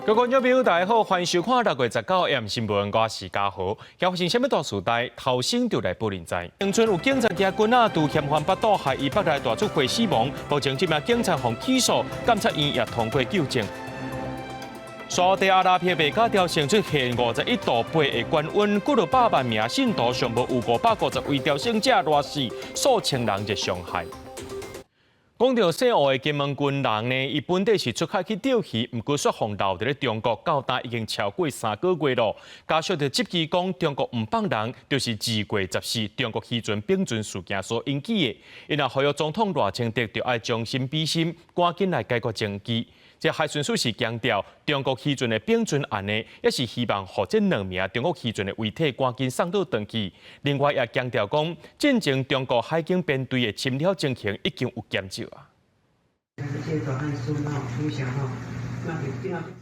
各位觀眾朋友，大家好，歡迎收看6月19 AM 新聞，我是嘉豪。發生啥物大事代，頭先就來報恁知。恆春有警察舉棍仔，拄嫌犯腹肚害伊腹內大出血死亡。目前這名警察予起訴，檢察院也通過糾正。沙特阿拉伯麥加朝聖出現51.8度的高溫，幾落百萬名信徒上無有550位朝聖者熱死，數千人熱傷害。講著姓吳的金門軍人呢，伊本底是出海去釣魚，毋過卻予留佇咧中國，到今已經超過3個月咯。家屬就質疑講，中國毋放人，就是2月14中國漁船冰船事件所引起的。𪜶呼籲總統賴清德著愛將心比心，趕緊來解決爭議。這海巡署是強調，中國漁船的冰船案呢，也是希望予這兩名中國漁船的遺體趕緊送倒轉去。另外也強調講，進前中國海警編隊的侵擾情形已經有減少啊。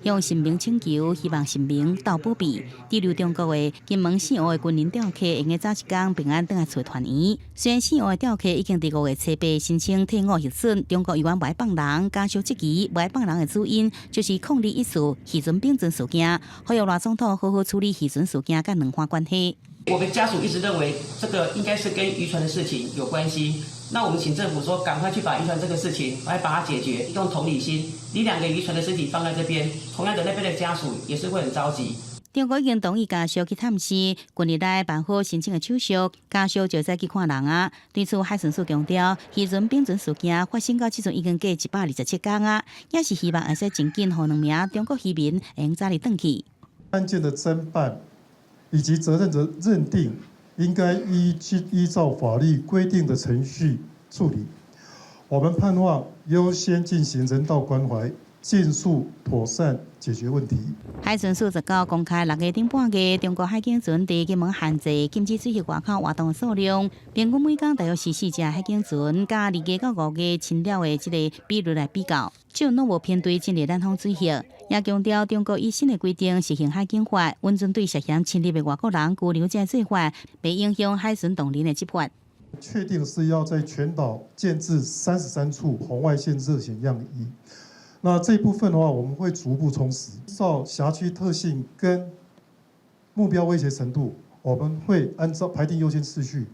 向神明請求，希望神明鬥保庇，滯留中國的金門姓吳的軍人釣客，會用早一工平安轉來厝團圓。雖然姓吳的釣客已經佇5月初8申請退伍核准，中國猶原無放人，家屬質疑無放人的主因就是0214漁船冰船事件，呼籲賴總統好好處理漁船事件佮兩岸關係。我們家屬一直認為這個應該是跟漁船的事情有關係。那我們請政府說，趕快去把漁船這個事情來把它解決，用同理心，你兩個漁船的屍體放在這邊，同樣的那邊的家屬也是會很着急。中國已經同意家屬去探視，近日來辦好申請的手續，家屬就會使去看人啊。對此，海巡署強調，漁船冰船事件發生到這陣已經過127天啊，也是希望會使盡緊予兩名中國漁民會用早日轉去。案件的偵辦以及責任的認定，應該依照法律規定的程序處理。我們盼望優先進行人道關懷，盡速妥善解決問題。海巡署19公開6月頂半月，中國海警船佇金門限制禁止水域外口活動數量，平均每工大約是四隻海警船，佮2月到5月侵擾的這個比率來比較，這攏無編隊進入南方水域，也強調中國以新的規定實行海警法，允准對涉嫌侵入的外國人拘留這做法，袂影響海巡同仁的執法。確定是要在全島建置33處紅外線熱顯樣儀。那這部分的話，我們會逐步充實，照轄區特性跟目標威脅程度，我們會按照排定優先次序。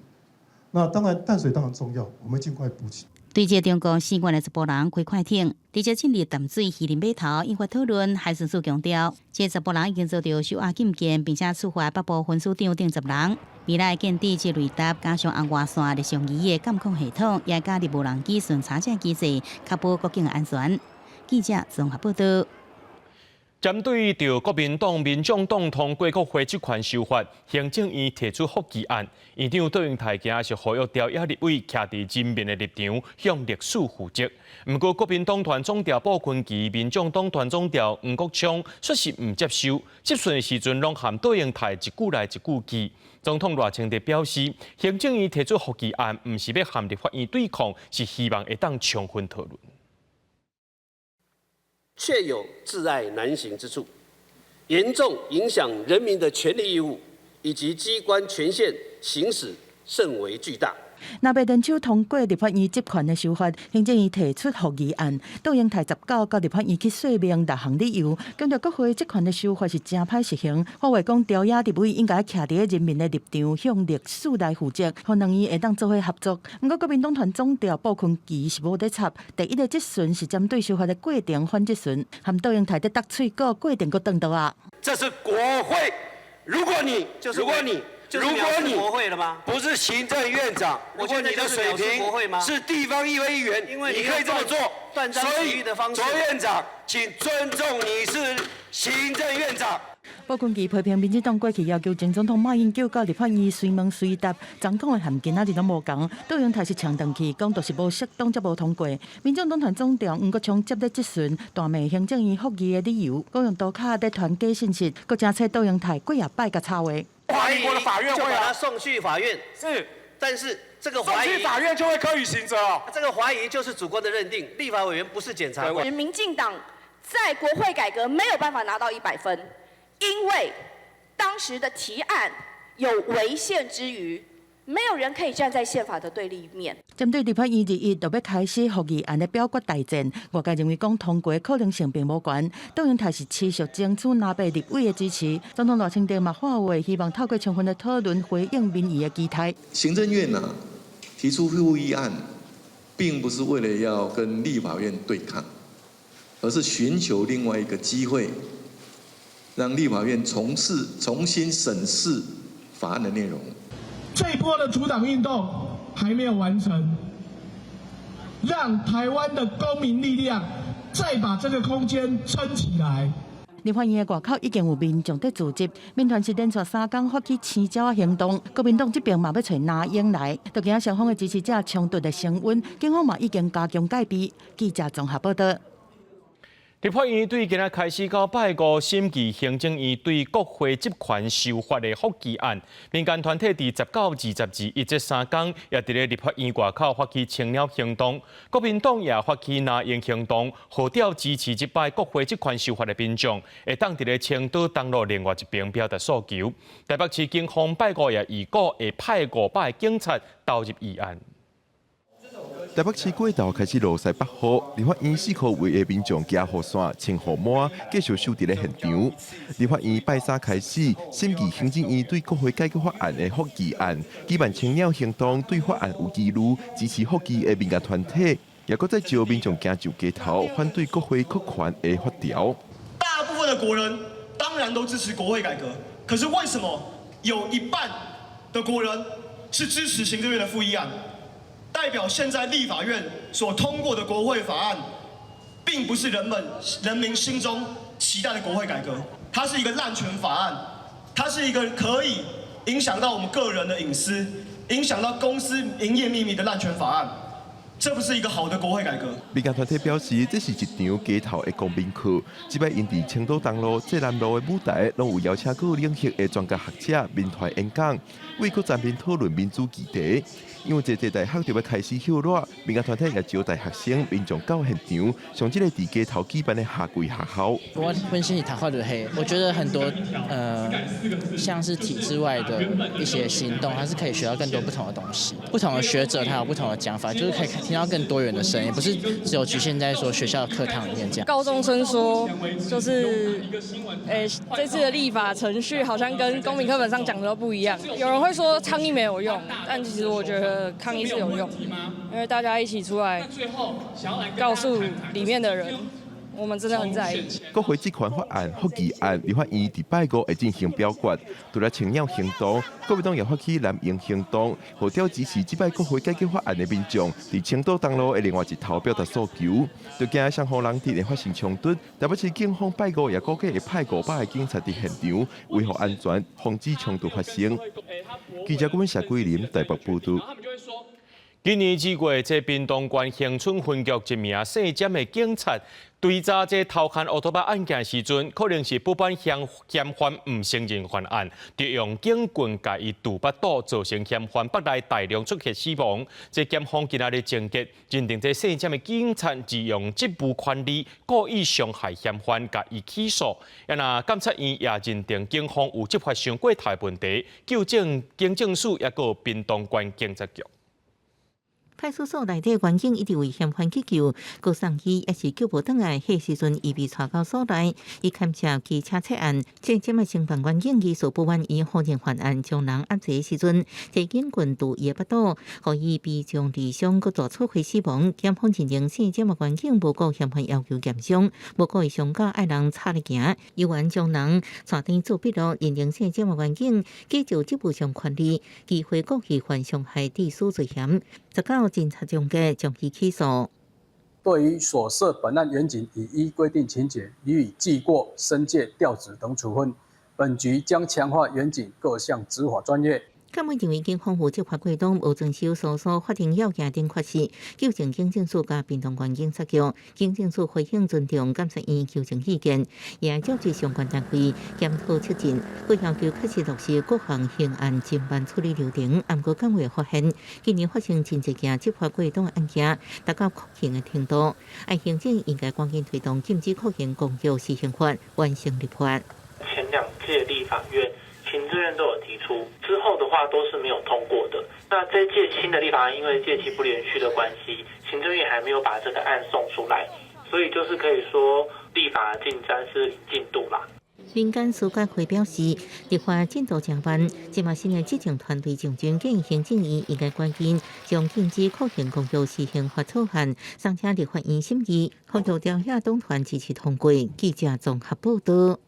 那當然淡水當然重要，我們盡快補齊。對這中國四縣的一撥人開快艇，直接進入淡水漁人碼頭，引發討論。海巡署強調，這十撥人已經遭到收押禁見，並且處罰北部分署長等10人。未來建置這雷達加上紅外線熱像儀的監控系統，也加入無人機巡查這機制，確保國境安全。記者綜合報道。針對著國民黨、民眾黨通過國會職權修法，行政院提出覆議案。院長卓榮泰今是呼籲朝野立委徛佇人民的立場，向歷史負責。毋過國民黨團總召傅崐萁、民眾黨團總召黃國昌卻是毋接受，質詢的時陣攏和卓榮泰一句來一句去。總統賴清德表示，行政院提出覆議案，毋是欲和立法院對抗，是希望會當充分討論。確有窒礙難行之處，嚴重影響人民的權利義務以及機關權限行使甚為巨大。若欲聯手通過立法院職權的修法，行政院提出覆議案，卓榮泰19到立法院去說明六項理由，強調國會職權的修法是誠歹實行。呼籲講朝野立委應該徛佇人民的立場，向歷史來負責，予兩院會當做伙合作。毋過國民黨團總召傅崐萁是無咧插，第一个質詢是針對修法的過程反質詢，和卓榮泰佇搭喙鼓過程閣轉倒啊。這是國會，如果你，如果你。如果你不是行政院長，如果你的水平是地方議會議員，你可以這麼做。所以，卓院長，請尊重你是行政院長。傅崐萁批評民進黨過去要求前總統馬英九到立法院隨問隨答，昨講的和今仔日攏無仝。卓榮泰是嗆轉去，講就是無適當才無通過。民眾黨團總召黃國昌接咧質詢，大罵行政院覆議的理由，閣用塗跤咧傳假信息，閣正揣卓榮泰幾仔擺共吵話。懷疑法院就把他送去法院。是，但是這個懷疑送去法院就會科予刑責哦。這個懷疑就是主觀的認定，立法委員不是檢察官。民進黨在國會改革沒有辦法拿到100分，因為當時的提案有違憲之餘，沒有人可以站在憲法的對立面。針對立法院21就欲開始復議案的表決大戰，外界認為講通過可能性並無懸。卓榮泰是持續爭取藍白立委的支持，總統賴清德嘛發話，希望透過充分的討論回應民意的期待。行政院呢提出復議案，並不是為了要跟立法院對抗，而是尋求另外一個機會，讓立法院重新審視法案的內容。這一波的阻擋運動還沒有完成，讓台灣的公民力量再把這個空間撐起來。立法院的外口已經有民眾佇聚集，民團是連續3工發起青鳥仔行動，國民黨這邊嘛欲揣藍營來，就驚雙方的支持者衝突的升溫，警方嘛已經加強戒備。記者綜合報道。立法院對今仔開始到拜五審議行政院對國會職權修法的覆議案，民間團體佇19、20、21這3工，也佇咧立法院外口發起青鳥行動，國民黨也發起藍營行動，號召支持這擺國會職權修法的民眾，會當佇咧青島東路另外一邊表達訴求。台北市警方拜五也預估會派500個警察投入議案。台北市街頭開始落西北雨，立法院四箍圍的民眾舉雨傘、穿雨帽，繼續守佇咧現場。立法院拜三開始審議行政院對國會改革法案的覆議案，舉辦青鳥行動對法案有疑慮，支持覆議的民間團體，也閣再召民眾行上街頭反對國會擴權的法條。大部分的國人當然都支持國會改革，可是為什麼有一半的國人是支持行政院的覆議案？代表現在立法院所通過的國會法案，並不是人民心中期待的國會改革，它是一個濫權法案，它是一個可以影響到我們個人的隱私、影響到公司營業秘密的濫權法案。這不是一個好的國會改革。民間團體表示，這是一場街頭的公民課。這擺𪜶佇青島東路、濟南路的舞台，攏有邀請各領域的專家學者、民團演講，為閣全面討論民主議題。因為這濟大學就欲開始歇熱，民間團體也招大學生、民眾到現場，上這个佇街頭舉辦的夏季學校。我本身是讀法律系，我覺得很多像是體制外的一些行動，它是可以學到更多不同的東西。不同的學者他有不同的講法，就是可以聽到更多元的聲音，不是只有局限在說學校的課堂裡面這樣。高中生說，就是，這次的立法程序好像跟公民課本上講的都不一樣。有人會說倡議沒有用，但其實我覺得抗議是有用，因為大家一起出來告訴裡面的人，我們真的很在意。國會職權法案覆議案，立法院佇拜五會進行表決。除了青鳥行動，國民黨也發起藍營行動，號召支持這擺國會改革法案的民眾，佇青島東路的另外一頭表達訴求。就驚雙方人佇會發生衝突，台北市警方拜五也估計會派500個警察佇現場維護安全，防止衝突發生。記者顧問謝桂林台北報導。今年2月，這屏東縣恆春分局一名姓詹的警察，追查這偷牽烏托邦案件時陣，可能是不滿嫌犯毋承認犯案，就用警棍共伊揬腹肚，造成嫌犯腹內大量出血死亡。這檢方今仔日偵結，認定這姓詹的警察利用職務權力故意傷害嫌犯，共伊起訴。啊若檢察院也認定警方有執法傷過頭的問題，糾正警政署抑閣屏東縣警察局。派出所內底員警一直為嫌犯急救，閣送醫也是救無轉來。彼時陣，伊被帶到所內，伊牽涉機車窃案，這這麼承辦員警技術不滿意否認犯案，將人押坐時陣，提警棍揬伊的腹肚，予伊悲傷離傷，閣大出血死亡。檢方認定姓這麼員警無顧嫌犯要求驗傷，無故意傷甲愛人插咧行，猶原將人帶轉做筆錄，認定姓這麼員警繼續職務上權力，機會故意犯傷害致死罪嫌。19偵查終結，將伊起訴。對於所涉本案員警，已依規定情節予以記過、申誡、調職等處分。本局將強化員警各項執法專業。檢方認為警方有執法過當，無遵守訴訟法定要件等缺失，糾正警政署佮屏東縣警察局，警政署回應尊重檢察院糾正意見，也召集相關單位檢討策進，閣要求確實落實各項刑案偵辦處理流程。毋過檢會發現，近年發生真濟件執法過當案件，達到酷刑的程度，愛行政應該趕緊推動禁止酷刑公約施行法完成立法。前兩屆立法院、行政院都有提出，之後的話都是沒有通過的。那這屆新的立法案，因為屆期不連續的關係，行政院還沒有把這個案送出來，所以就是可以說立法進展是進度啦。民間司改會表示，立法進度誠慢，這馬新的執政團隊上陣建議行政院應該趕緊將禁止酷刑公約施行法草案送請立法院審議，呼籲朝野黨團支持通過。記者綜合報道。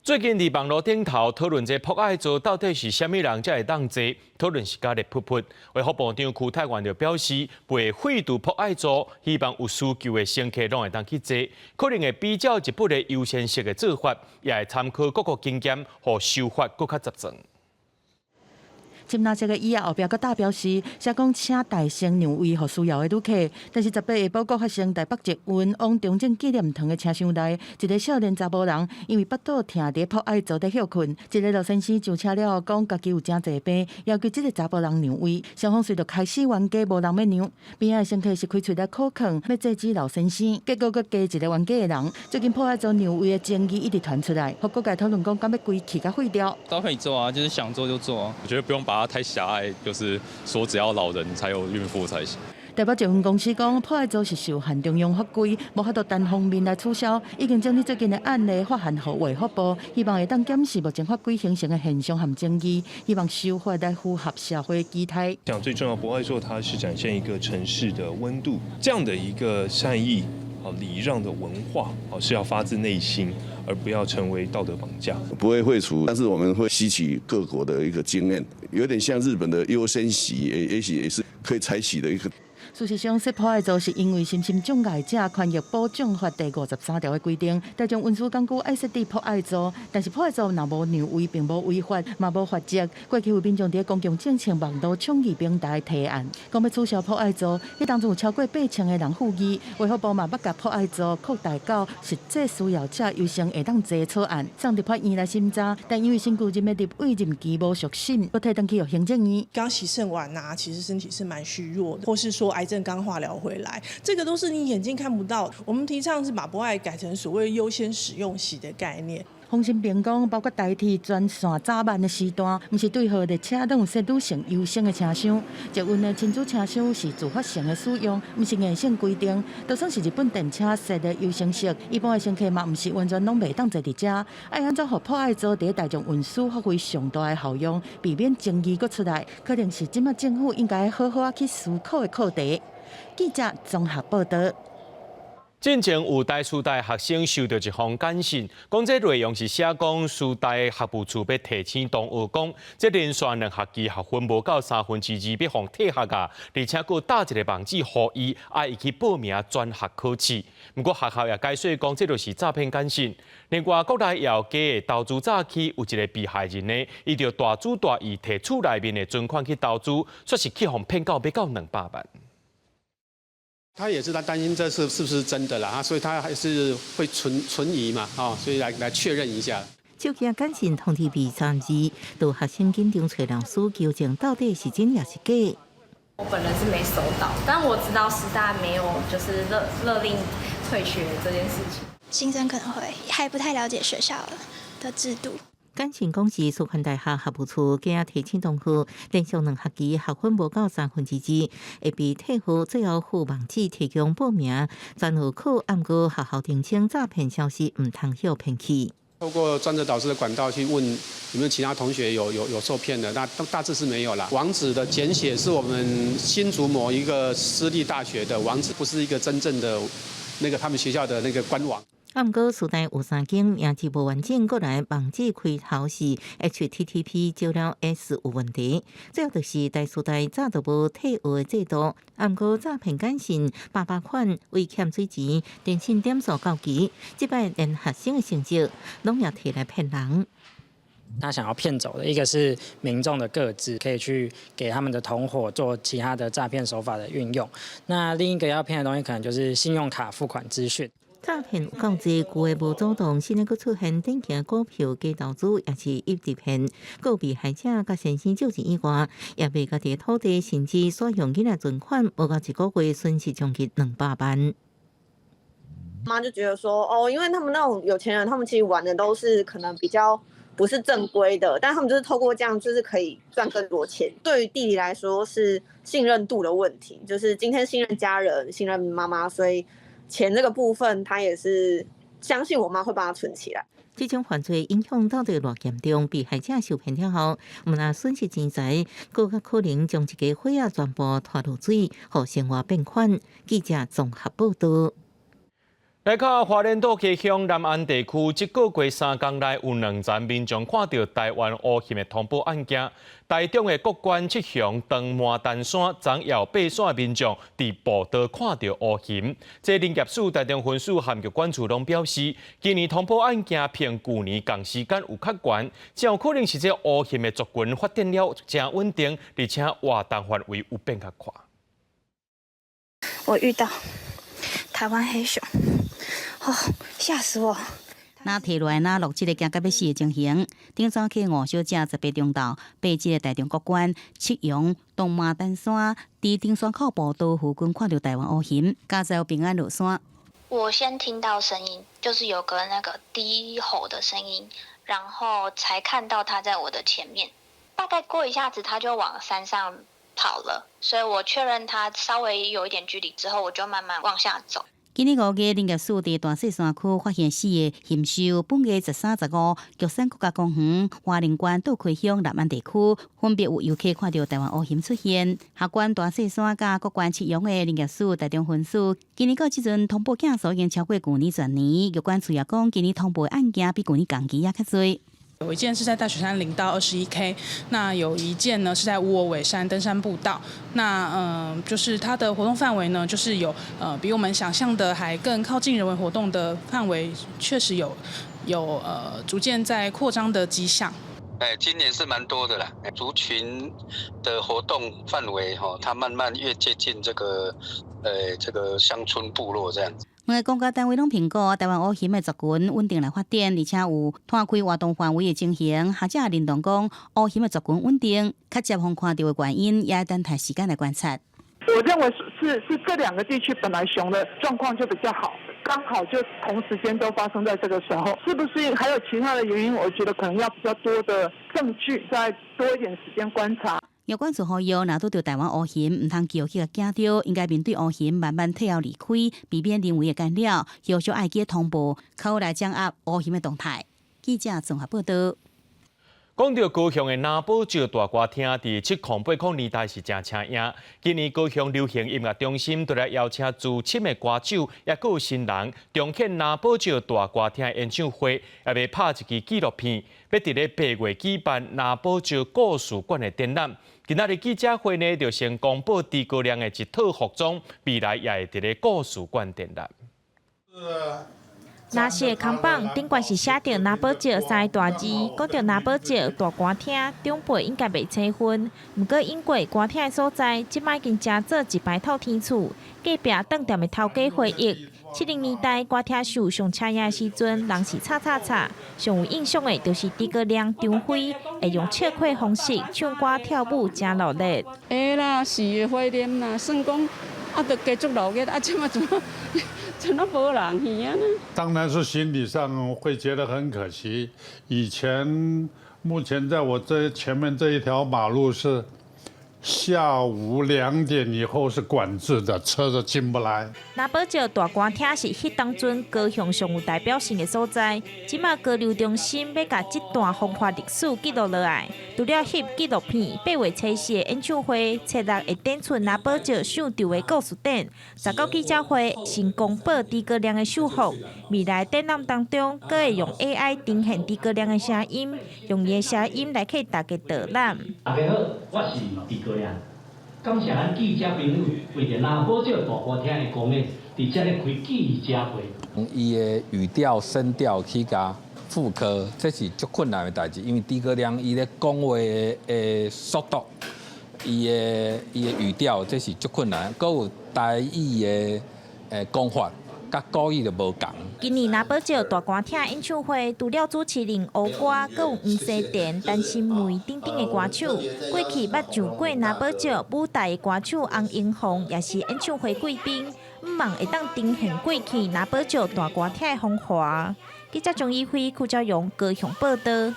最近佇網路頂頭討論這博愛座到底是啥物人才會當坐，討論是佮熱噗噗。衛福部長邱泰源就表示，袂廢除博愛座，希望有需求的乘客攏會當去坐，可能會比照日本的優先席的做法，也會參考各國經驗，予修法閣較執正。深藍色的椅仔後壁閣打標示，寫講請代先讓位予需要的旅客。但是18下晡閣發生台北捷運往中正紀念堂的車廂內，一个少年查埔人因為腹肚疼佇博愛座咧歇睏，一个老先生上車了後講家己有誠濟病，要求這个查埔人讓位，雙方隨著開始冤家無人欲讓，邊仔的乘客是開喙來苦勸，欲制止老先生，結果閣加一个冤家的人。最近博愛座讓位的爭議一直傳出來，予各界討論講，敢欲規氣共廢掉。都可以坐啊，就是想坐就坐啊。我覺得不用把它太狹隘，就是說只要老人才有孕婦才行。台北捷運公司講，博愛座是受限中央法規，無法度單方面來取消。已經將這最近的案例發函予衛福部，希望會當檢視目前法規形成的現象和爭議，希望修法來符合社會期待。講最重要，博愛座它是展現一個城市的溫度，這樣的一個善意、禮讓的文化，是要發自內心，而不要成為道德綁架。不會廢除，但是我們會吸取各國的一個經驗，有點像日本的優先席，也許也是可以採取的一個。事實上，設博愛座是因為身心障礙者權益保障法第53條的規定，大眾運輸工具愛設置博愛座，但是博愛座若無讓位，並無違法，嘛無罰則。過去有民眾佇公共政策網路倡議平台提案，講欲取消博愛座，彼當中有超過8000個人附議。衛福部嘛欲共博愛座擴大到實際需要者優先會當坐草案，送立法院來審查，但因為新舊任的立委任期無續審，閣退轉去予行政院。剛洗腎完啊，其實身體是蠻虛弱的，或是說癌症剛化療回來，這個都是你眼睛看不到。我們提倡是把博愛改成所謂優先使用席的概念。洪新平講，包括台鐵全線早晚的時段，毋是對號列車攏有設女性優先的車廂。捷運的親子車廂是自發性的使用，毋是硬性規定。就算是日本電車設的優先席，一般的乘客嘛毋是完全攏袂當坐佇遮。愛按怎予博愛座佇大眾運輸發揮上大的效用，避免爭議閣出來，可能是這馬政府應該好好仔去思考的課題。記者綜合報道。進前有台師大學生收到一封簡訊，講這內容是寫講師大學務處欲提請同學講，這連續兩學期學分無夠2/3欲予退學啊，而且閣打一個網址予伊，愛伊去報名轉學考試。毋過學校也解釋講，這就是詐騙簡訊。另外，國內也有假的投資詐欺，有一個被害人呢，伊就大主大意提厝內面的存款去投資，煞是去予騙到欲到200萬。他也是他擔心這是是不是真的啦，所以他還是會存疑嘛，所以來確認一下。手機簡訊通知被三字，予學生緊張揣老師求證到底是真抑是假。我本人是沒收到，但我知道師大沒有就是勒令退學這件事情。新生可能會還不太了解學校的制度。簡訊講是師範大學學務處今提醒同學，連續兩學期學分無夠2/3，會被退學，最後附網址提供報名轉學考。毋過學校澄清詐騙消息，毋通予騙去。透過專責導師的管道去問有沒有其他同學有受騙的，那大致是沒有啦。網址的簡寫是我們新竹某一個私立大學的網址，不是一個真正的那個他們學校的那個官網。啊，毋過師大有三間名字無完整，過來網址開頭是 HTTP 少了 S 有問題。最後就是台師大早就無退學的制度，啊，毋過詐騙簡訊百百款為欠水錢，電信點數到期，這擺連學生的成績攏也提來騙人。他想要騙走的一個是民眾的個資，可以去給他們的同夥做其他的詐騙手法的運用。那另一個要騙的東西，可能就是信用卡付款資訊。詐騙有夠濟，舊的無主動，新的閣出現典型股票假投資，抑是一直騙。閣被害者共先生借錢以外，也賣家己的土地，甚至使用囡仔存款，無夠一個月損失將近200萬。媽就覺得說，哦，因為他們那種有錢人，他們其實玩的都是可能比較不是正規的，但他們就是透過這樣，就是可以賺更多錢。對於弟弟來說是信任度的問題，就是今天信任家人、信任媽媽，所以錢這個部分他也是相信我媽會幫他存起來。這種犯罪影響到底偌嚴重？被害者受騙了後，毋但損失錢財，閣較可能將一家伙仔全部拖落水，予生活變款。記者綜合報道。來看花蓮島溪鄉南安地區，這個月3工內有兩層民眾看著台灣烏熊的通報案件。台中的國關七雄長麻丹山昨枵爬山的民眾佇步道看著烏熊。這林業署台中分署和玉管處攏表示，今年通報案件比舊年仝時間有較懸，真有可能是這烏熊的族群發展了誠穩定，而且活動範圍有變較闊。我遇到台灣黑熊。哦，嚇死我！若提落來，若錄這个驚甲欲死的情形。頂早起吳小姐18鐘頭，爬這个台中國關七陽東馬丹山，佇登山口步道附近看著台灣烏熊，佳哉平安落山。我先聽到聲音，就是有個那個低吼的聲音，然後才看到它在我的前面。大概過一下子，它就往山上跑了，所以我確認它稍微有一點距離之後，我就慢慢往下走。今年5月，林業署佇大細山區發現四个熊獸。本月13、15，玉山國家公園、花蓮縣倒溪鄉南安地區分別有遊客看著台灣烏熊出現。轄管大細山佮國關七陽的林業署台中分署，今年到這陣通報件數已經超過舊年全年。玉管處也講，今年通報案件比舊年仝期也較濟。有一件是在大雪山0到21K，那有一件呢是在烏峨尾山登山步道。那就是它的活動範圍呢，就是有比我們想象的還更靠近人為活動的範圍，確實有逐漸在擴張的跡象。哎，今年是蠻多的啦，族群的活動範圍哈，它慢慢越接近這個鄉村部落這樣子。兩个公家單位攏評估台灣烏熊的族群穩定來發展，而且有拓開活動範圍的情形。學者認同講，烏熊的族群穩定，較捷予看著的原因，也愛等待時間來觀察。我認為是這兩個地區本來熊的狀況就比較好，剛好就同時間都發生在這個時候，是不是還有其他的原因？我覺得可能要比較多的證據，再多一點時間觀察。藥管處呼籲，若拄著台灣烏熊，毋通叫去共驚著，應該面對烏熊慢慢退後離開，避免人為的干擾，後續愛記通報，較好來掌握烏熊的動態。記者綜合報道。講著高雄的藍寶石大歌廳，佇70、80年代是誠出名。今年高雄流行音樂中心就來邀請資深的歌手，抑閣有新人，重現藍寶石大歌廳演唱會，也欲拍一支紀錄片，欲佇咧8月舉辦藍寶石故事館的展覽。今仔日記者會呢，就先公布豬哥亮的一套服裝，未來也會佇咧故事館展覽。藍色看板頂懸是寫著藍寶石三個大字，講著藍寶石大歌廳，長輩應該袂青昏。毋過隱過歌廳的所在，這擺已經成做一排透天厝，隔壁當店的頭家回憶，70年代歌廳秀上出名的時陣，人是吵吵吵。上有印象的，就是豬哥亮、張飛會用笑詼方式唱歌跳舞，誠熱鬧。會啦，是會懷念啦，算講啊，著繼續鬧熱，啊，這馬怎麼無人去啊？當然是心理上會覺得很可惜。以前目前在我這前面這一條馬路是下午2點以後是管制的，車子進不來。藍寶石大歌廳是彼當陣高雄上有代表性的所在。這馬歌流中心欲共這段風華歷史記錄落來，除了翕紀錄片，8月24的演唱會，初六會展出藍寶石秀場的故事展。19記者會先公布豬哥亮的秀服，未來展覽當中，閣會用 AI 呈現豬哥亮的聲音，用伊的聲音來替大家導覽。大家好，我是豬哥亮。感謝咱記者朋友為著藍寶石大歌廳的公演，佇遮咧開記者會。伊的語調、聲調去共復刻，這是足困難的代誌，因為豬哥亮伊咧講話的速度，伊的語調，這是足困難。閣有台語的講法，佮國語就無仝。今年藍寶石大歌廳演唱會，除了主持人胡歌，閣有黃西田、陳心梅等等的歌手。過去捌上過藍寶石舞台的歌手洪英鳳，也是演唱會貴賓，向望會當呈現過去藍寶石大歌廳的風華。記者張以輝、柯昭榮高雄報道。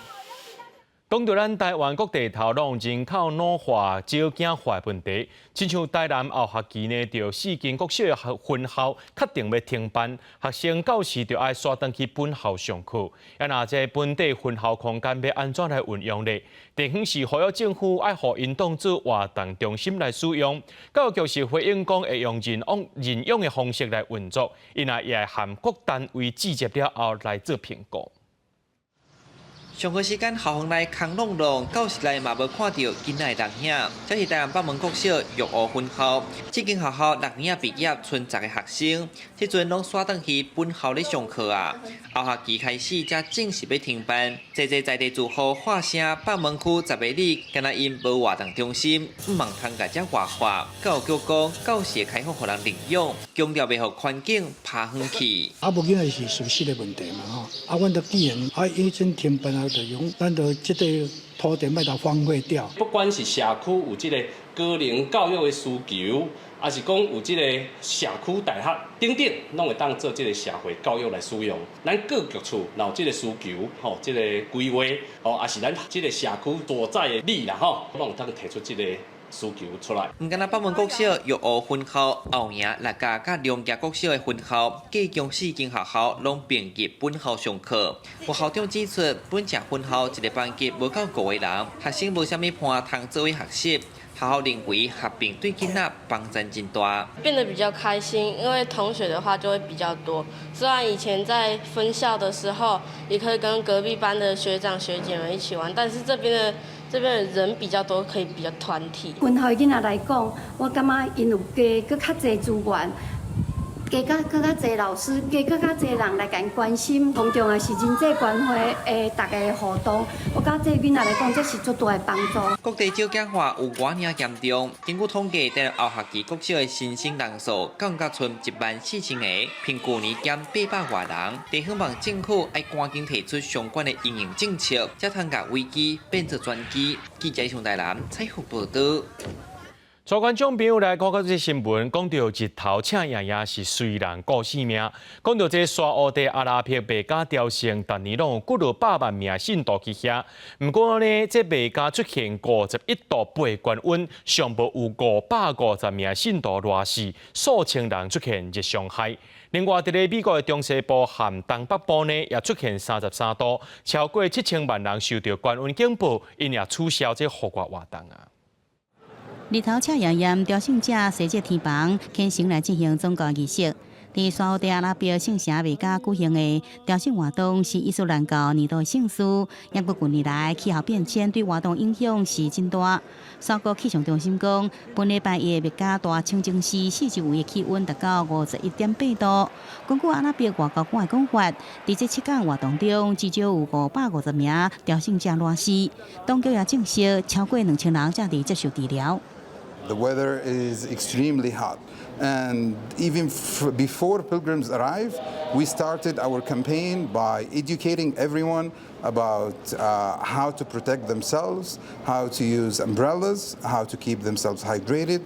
講到咱台灣各地頭攏人口老化、少子化問題，親像台南後學期呢，著四間國小的分校確定欲停辦，學生到時就愛徙轉去本校上課。啊，若這本地分校空間欲按怎來運用呢？地方是呼籲政府愛予𪜶當做活動中心來使用。教育局是回應講會用認養認養的方式來運作，𪜶也會和各單位諮詢了後來做評估。上課時間校園內空落落，教室內嘛無看著囡仔的人影。這是台南北門國小玉湖分校，這間學校六年仔畢業，賰十個學生，這陣攏徙轉去本校咧上課啊。後學期開始才正式欲停辦，濟濟在地住戶喊聲北門區十个里，敢若𪜶無活動中心，毋通共遮活化。教育局講，到時會開放予人領養，強調袂予環境拋遠去。啊，無緊的是事實的問題嘛吼。啊，阮都既然啊已經停辦啊，就用咱就這個土地莫共荒廢掉。不管是社區有這個高齡教育的需求，抑是講有這個社區大學等等，攏會當做這個社會教育來使用。咱各局處若有這個需求，吼，這個規劃，吼，抑是咱這個社區所在的里啦，吼，攏會當提出這個需求出來。毋干焦北門國小玉湖分校、後營、六甲佮龍崎國小的分校，計共四間學校攏併入本校上課。有校長指出，本隻分校一個班級無夠五個人，學生無啥物伴通做伙學習。學校認為合併對囡仔幫助真大，變得比較開心，因為同學的話就會比較多。雖然以前在分校的時候，也可以跟隔壁班的學長學姐們一起玩，但是這邊的人比較多，可以比較團體。分校囡仔來講，我感覺𪜶有加閣較濟資源，加較閣較濟老師，加閣較濟人來共𪜶關心。上重要是人際關係的逐家互動，我感覺對囡仔來講，這是足大的幫助。各地少子化有偌爾嚴重？根據統計，台南後學期國小的新生人數降到賰14,000個，比舊年減800外人。地方望政府愛趕緊提出相關的因應政策，才通共危機變做轉機。記者上台南採訪報導。所觀眾朋友來看看這新聞，講到日頭赤炎炎是隨人顧性命。講到這沙烏地阿拉伯麥加朝聖，逐年攏有幾落百萬名信徒去遐。毋過呢，這麥加出現51.8度高溫，上無有550名信徒熱死，數千人出現熱傷害。另外，佇咧美國的中西部和東北部呢，也出現33度，超過7000萬人受著高溫警報，𪜶也取消這戶外活動啊。日頭赤炎炎，朝聖者踅這天棚，虔誠來進行宗教儀式。佇沙烏地阿拉伯聖城麥加舉行的朝聖活動是伊斯蘭教年度盛事。毋過近年來氣候變遷對活動影響是真大。沙國氣象中心講，本禮拜一麥加大清真寺四周圍的氣溫達到51.8度。根據阿拉伯外交官的講法，佇這7天活動中，至少有550名朝聖者熱死。當局也證實，超過2000人正佇接受治療。 The weather is extremely hot. And even before pilgrims arrive, we started our campaign by educating everyone about how to protect themselves, how to use umbrellas, how to keep themselves hydrated.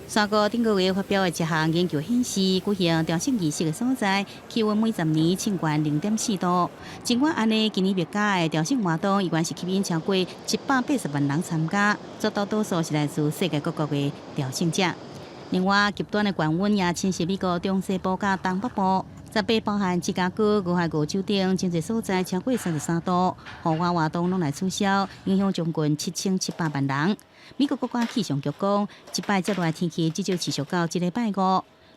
沙國頂個月發表的一項研究顯示，舉行朝聖儀式的所在，氣溫每10年升懸0.4度。儘管按呢，今年麥加的朝聖活動依然是吸引超過180萬人參加，絕大多數是來自世界各國的朝聖者。另外，極端的高溫也侵襲美國中西部佮東北部，18包含芝加哥、俄亥俄州等真濟所在超過33度，戶外活動攏來取消，影響將近7700萬人。美國國家氣象局講，這擺這熱的天氣至少持續到這禮拜五。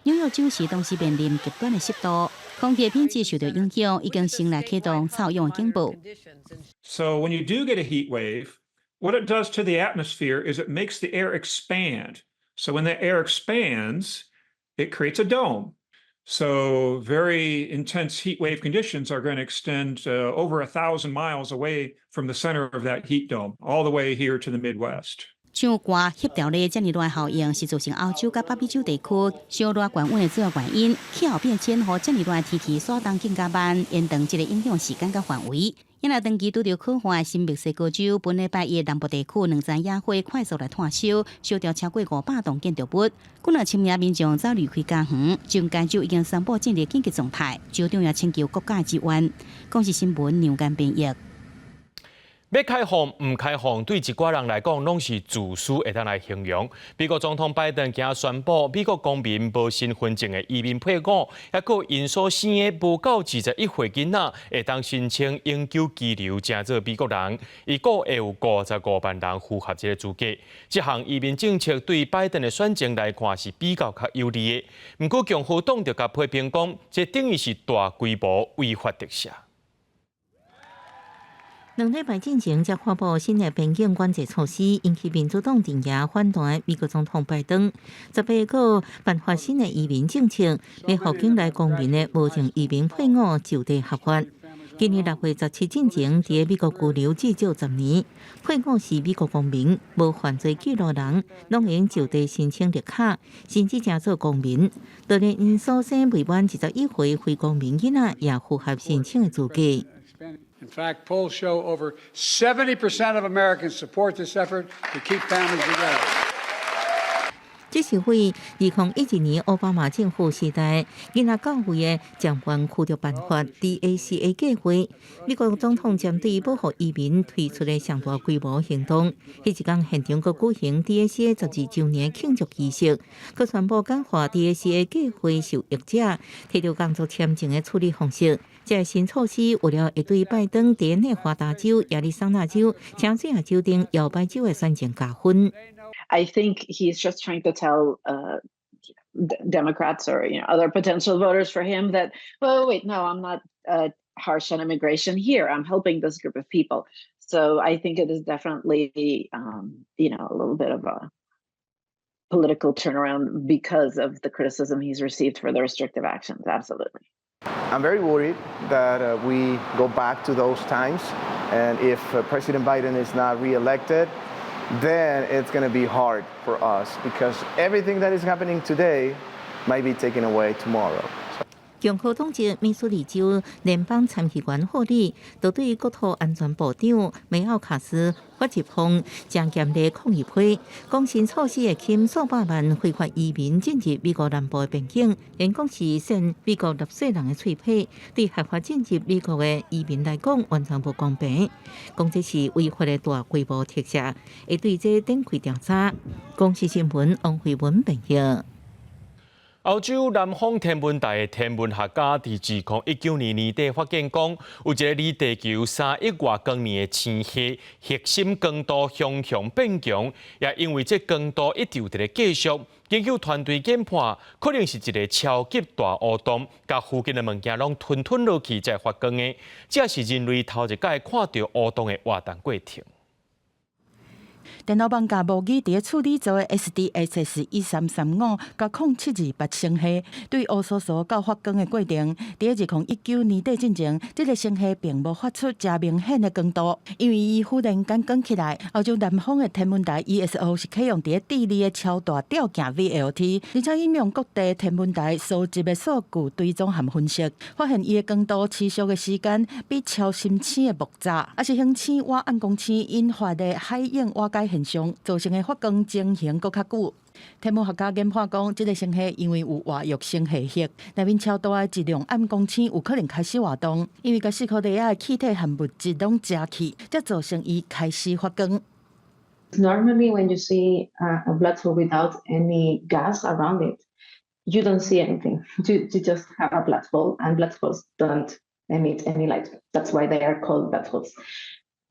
紐約州市同時面臨極端的濕度，空氣品質受到影響，已經先來啟動臭氧的警報。 So when you do get a heat wave, what it does to the atmosphere is it makes the air expand. So when the air expands, it creates a dome. So very intense heat wave conditions are going to extend over 1,000 miles away from the center of that heat dome, all the way here to the Midwest. 像熱協調咧，遮爾熱效應是造成歐洲佮北美洲地區燒熱高溫的主要原因。氣候變遷予遮爾熱的天氣徙動更加慢，延長這個影響時間佮範圍。因來長期拄著苦旱的新墨西哥州，本禮拜一南部地區兩層野火快速來湠燒，燒著超過500棟建築物，幾若千名民眾走離開家園，全該州已經宣布進入緊急狀態，州長也請求國家支援。公視新聞梁間編譯。欲開放毋開放，對一寡人來講，攏是自私會當來形容。美國總統拜登今宣布，美國公民無身份證的移民配偶，抑閣𪜶所生的無夠21歲囡仔，會當申請永久居留，成做美國人。預估會有55萬人符合這個資格。這項移民政策對拜登的選情來看是比較較有利的。毋過共和黨就共批評講，這等於是大規模違法特赦。兩禮拜進前，才發布新的邊境管制措施，引起民主黨陣營反彈。美國總統拜登18個頒發新的移民政策，欲予境內公民的無證移民配偶就地合法。今年6月17進前，佇美國居留至少10年，配偶是美國公民、無犯罪記錄人，攏會用就地申請綠卡，甚至成做公民。就連𪜶所生未滿21歲非公民囡仔，也符合申請的資格。 In fact, polls show over 70% of Americans support this effort to keep families together. 這是為2012年奧巴馬政府時代，囡仔教育的暫緩驅逐辦法 DACA 計劃。美國總統針對保護移民推出的上大規模行動。彼一工現場閣舉行 DACA 12週年慶祝儀式，閣宣布簡化 DACA 計劃受益者提著工作簽證的處理方式。這個新措施預料會對拜登佇內華達州、亞利桑那州、喬治亞州等搖擺州的選情加分。 I think he's just trying to tell Democrats or other potential voters for him that, well, wait, no, I'm not harsh on immigration here. I'm helping this group of people. So I think it is definitely a little bit of a political turnaround because of the criticism he's received for the restrictive actions. Absolutely. I'm very worried that we go back to those times. And if President Biden is not reelected, then it's going to be hard for us because everything that is happening today might be taken away tomorrow. 共和黨籍密蘇里州聯邦參議員霍利，就對國土安全部長梅奧卡斯發一封誠嚴厲抗議批，講新措施會禁數百萬非法移民進入美國南部的邊境，𪜶講是扇美國納稅人的喙皮，對合法進入美國的移民來講完全無公平。講這是違法的大規模特赦，會對這展開調查。公視新聞王慧文編譯。歐洲南方天文台的天文學家佇2019年年底發現講，有一个離地球3億外光年的星系核心光度雄雄變強，也因為這光度一直有佇咧繼續。研究團隊研判，可能是一个超級大黑洞，共附近的物件攏吞吞落去才會發光的。這是人類頭一擺看著黑洞的活動過程。電腦網架模擬佇咧處女座的 SDSS 1335-0728星系對烏趖趖到發光的過程，佇咧2019年底進前，這个星系並無發出誠明顯的光度，因為伊忽然間光起來。歐洲南方的天文台 ESO 是啟用佇咧智利的超大吊鏡 VLT，而且應用各地天文台收集的數據追蹤和分析，發現伊的光度持續的時間比超新星的爆炸，抑是恆星倚暗光星引發的海湧瓦解現象造成的發光情形閣較久。天文學家研判講，這个星系因為有活躍星系核，內面超大的質量暗光星有可能開始活動，因為共四箍底仔的氣體和物質攏食去，才造成伊開始發光。 Normally, when you see a black hole without any gas around it, you don't see anything. You just have a black hole, and black holes don't emit any light. That's why they are called black holes.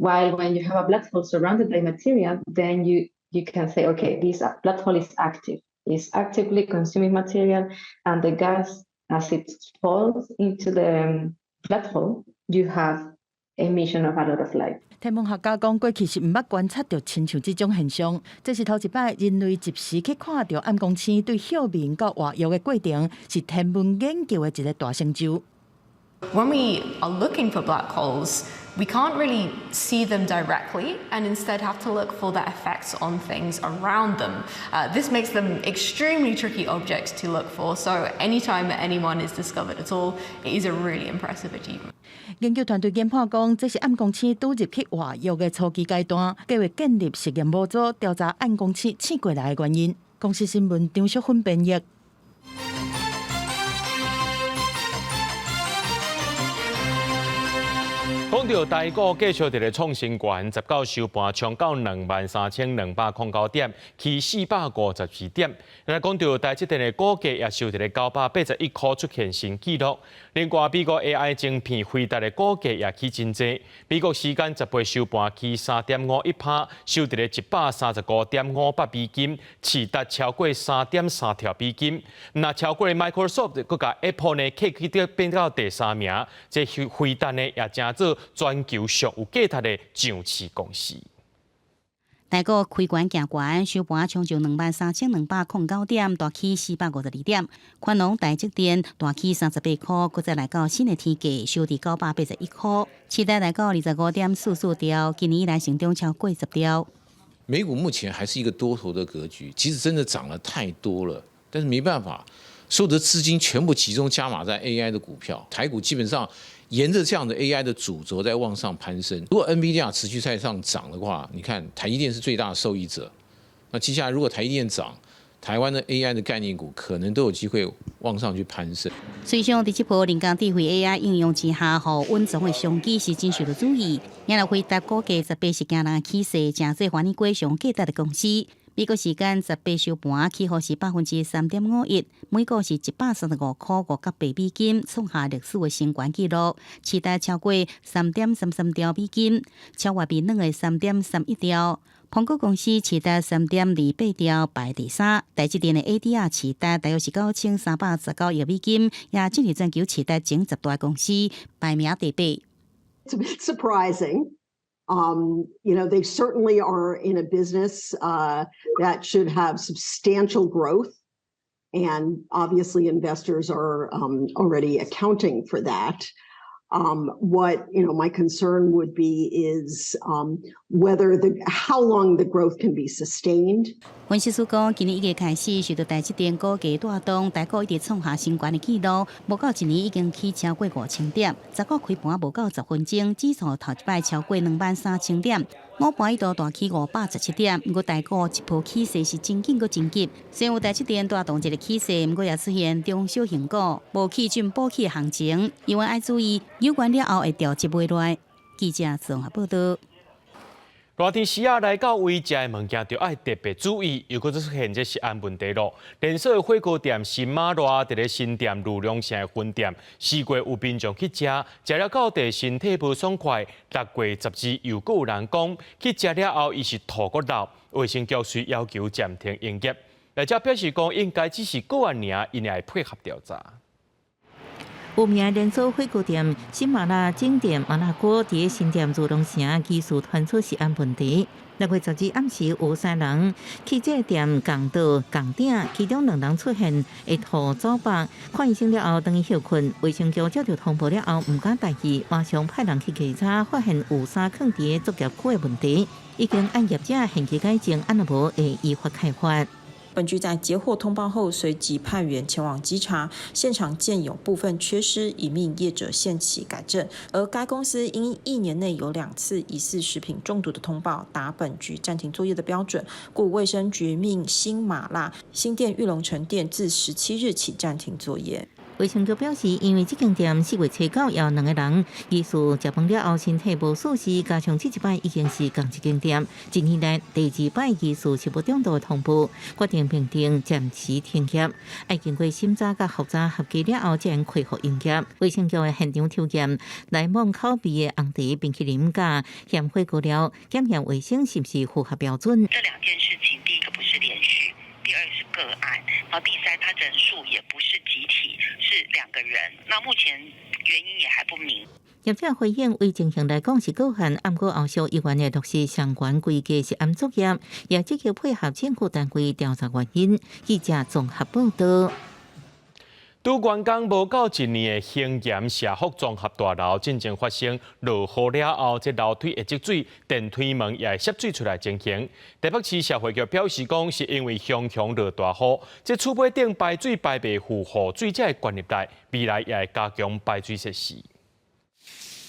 While when you have a black hole surrounded by material, then you can say, okay, this black hole is active. It's actively consuming material, and the gas, as it falls into the black hole, you have emission of a lot of light. 天文學家講，過去是毋捌觀察著親像這種現象，這是頭一擺人類及時去看著暗光星對休眠到活躍的過程，是天文研究的一个大成就。 When we are looking for black holes, we can't really see them directly and instead have to look for their effects on things around them. This makes them extremely tricky objects to look for, so anytime that anyone is discovered at all, it is a really impressive achievement. 研究團隊研判講，這是暗光星拄入去活躍的初期階段，計劃建立實驗模組調查暗光星醒過來的原因。公視新聞張淑芬編譯。講到台股繼續佇咧創新高，19收盤衝到23,209點，起454點。來講到台積電的股價也收佇咧981塊出現新紀錄。另外，美國 AI 晶片輝達的股價也起真濟。美國時間18收盤起3.51%，收佇咧135.58美金，市值超過3.3兆美金。若超過 Microsoft，閣共 Apple 呢，起去到變到第三名。這輝達呢，也成做全球上有價值的上市公司。台股開懸行懸，收盤衝上23,209點，大起452點。寬隆台積電大起38塊，閣再來到新的天價，收佇981塊，市值來到25.44兆，今年以來成長超過10兆。美股目前還是一個多頭的格局，其實真的漲了太多了，但是沒辦法，所有的資金全部集中加碼在 AI 的股票，台股基本上沿着這樣的 AI 的主軸在往上攀升。如果 NVIDIA 持續在上漲的話，你看台積電是最大的受益者。那接下來如果台積電漲，台灣的 AI 的概念股可能都有機會往上去攀升。隨上佇這波人工智慧 AI 應用之下，予隱藏的商機是真受到注意。也來輝達股價18是驚人起勢，成做環球上價值的公司。美國時間18收盤，起幅是3.51%，每股是135塊58美金，創下歷史的新高紀錄，市值超過3.33兆美金，超越微軟的3.31兆。蘋果公司市值3.28兆，排第三。台積電的 ADR 市值大約是9319億美金，也進入全球市值前10大公司，排名第八。 It's a bit surprising. They certainly are in a business that should have substantial growth. And obviously, investors are already accounting for that. What my concern would be is whether the how long the growth can be sustained. 分析師講，今年1月開始，受到台積電股價帶動，台股一直創下新高的紀錄，無夠一年已經起超過5000點，19開盤無夠10分鐘，指數頭一擺超過23,000點，午盤一度大起517點。毋過台股這波起勢是真緊閣真急，雖然有台積電帶動這個起勢，毋過也出現中小型股無起進補起的行情，因為愛注意有關了後會調節袂落。記者綜合報道。熱天時仔來到位，食的物件就愛特別注意，又閣出現這食安問題囉。連鎖的火鍋店新馬辣佇咧新店裕隆城的分店，四月有民眾去食，食了到底身體無爽快。6月12又閣有人講去食了後，伊是吐閣漏，衛生局遂要求暫停營業。業者表示講，應該只是個案爾，𪜶會配合調查。有名連鎖火鍋店新麻辣經典麻辣鍋佇新店裕隆城疑似傳出食安問題。6月12暗時有三人去這个店仝桌仝鼎，其中兩人出現會吐走腹，看醫生了後轉去歇睏。衛生局接到通報了後，毋敢大意，馬上派人去稽查，發現有衫囥佇作業區的問題，已經按業者限期改正，按若無會依法開罰。本局在接獲通報後，隨即派員前往稽查，現場見有部分缺失，已命業者限期改正。而該公司因一年內有兩次疑似食品中毒的通報，達本局暫停作業的標準，故衛生局命新麻辣新店裕隆城店自17日起暫停作業。衛生局表示，因為這間店4月初9有兩個人疑似食飯了後身體無舒適，加上這一擺已經是仝一間店，一年內第二擺疑似食物中毒的通報，決定評定暫時停業，愛經過審查佮複查合格了後，才能恢復營業。衛生局會現場抽驗來往口味的紅茶冰淇淋佮鹹火鍋料，檢驗衛生是毋是符合標準。這兩件事情，第一個不是連續，第二是個案，然後第三，他人數也不是集體，是兩個人。那目前原因也還不明。業者回應，為情形來講是個案，毋過後續依然會落實相關規格食安作業，也積極配合政府單位調查原因。記者綜合報道。拄完工無夠一年的興鹽社福綜合大樓，進前發生落雨了後，這樓梯會積水，電梯門也會滲水出來情形。台北市社會局表示講，是因為常常落大雨，這厝尾頂排水排袂赴雨水才會灌入來，未來也會加強排水設施。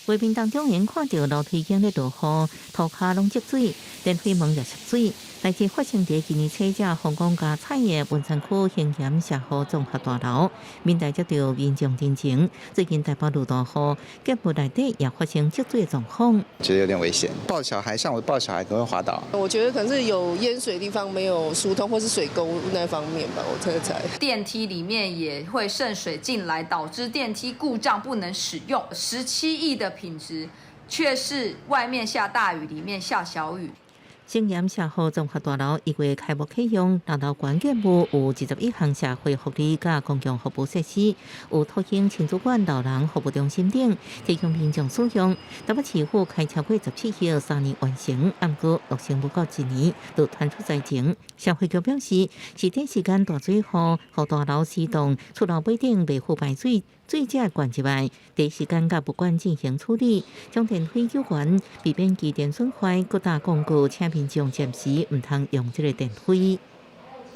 畫面當中，𪜶看著樓梯間咧落雨，塗跤攏積水，電梯門也滲水。代誌發生佇今年初才風光加彩的文山區興鹽社會綜合大樓，民代接著民眾陳情，最近台北落大雨，建物內底也發生積水狀況，覺得有點危險。抱小孩，像我抱小孩可能會滑倒。我覺得可能是有淹水地方沒有疏通，或是水溝那方面吧，我猜猜。電梯裡面也會滲水進來，導致電梯故障不能使用。17億的品質，卻是外面下大雨，裡面下小雨。興鹽社會綜合大樓1月開幕啟用，六樓懸建物有21項社會福利佮公共服務設施，有托嬰親子館、老人服務中心等，提供民眾使用。台北市府開超過17億3年完成，毋過落成無到一年就傳出災情。社會局表示，是短時間大水雨，予大樓施動，厝樓尾頂袂赴排水。水這管入來，第一時間佮物管進行處理，將電費救援，避免機電損壞，閣打廣告，請民眾暫時毋通用這个電費。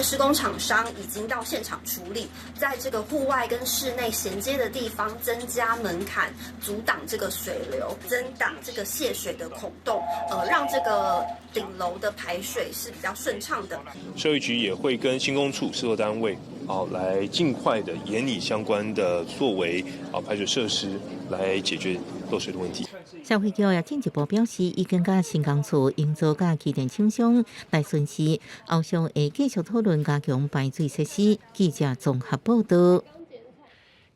施工廠商已經到現場處理，在這個戶外跟室內銜接的地方增加門檻，阻擋這個水流，增擋這個泄水的孔洞，讓這個頂樓的排水是比較順暢的。社會局也會跟興工處、施作單位，來盡快的研擬相關的作為排水設施，來解決漏水的問題。社會局也進一步表示，已經佮興工處營造佮機電廠商來巡視，後續會繼續討論加強排水設施。記者綜合報導。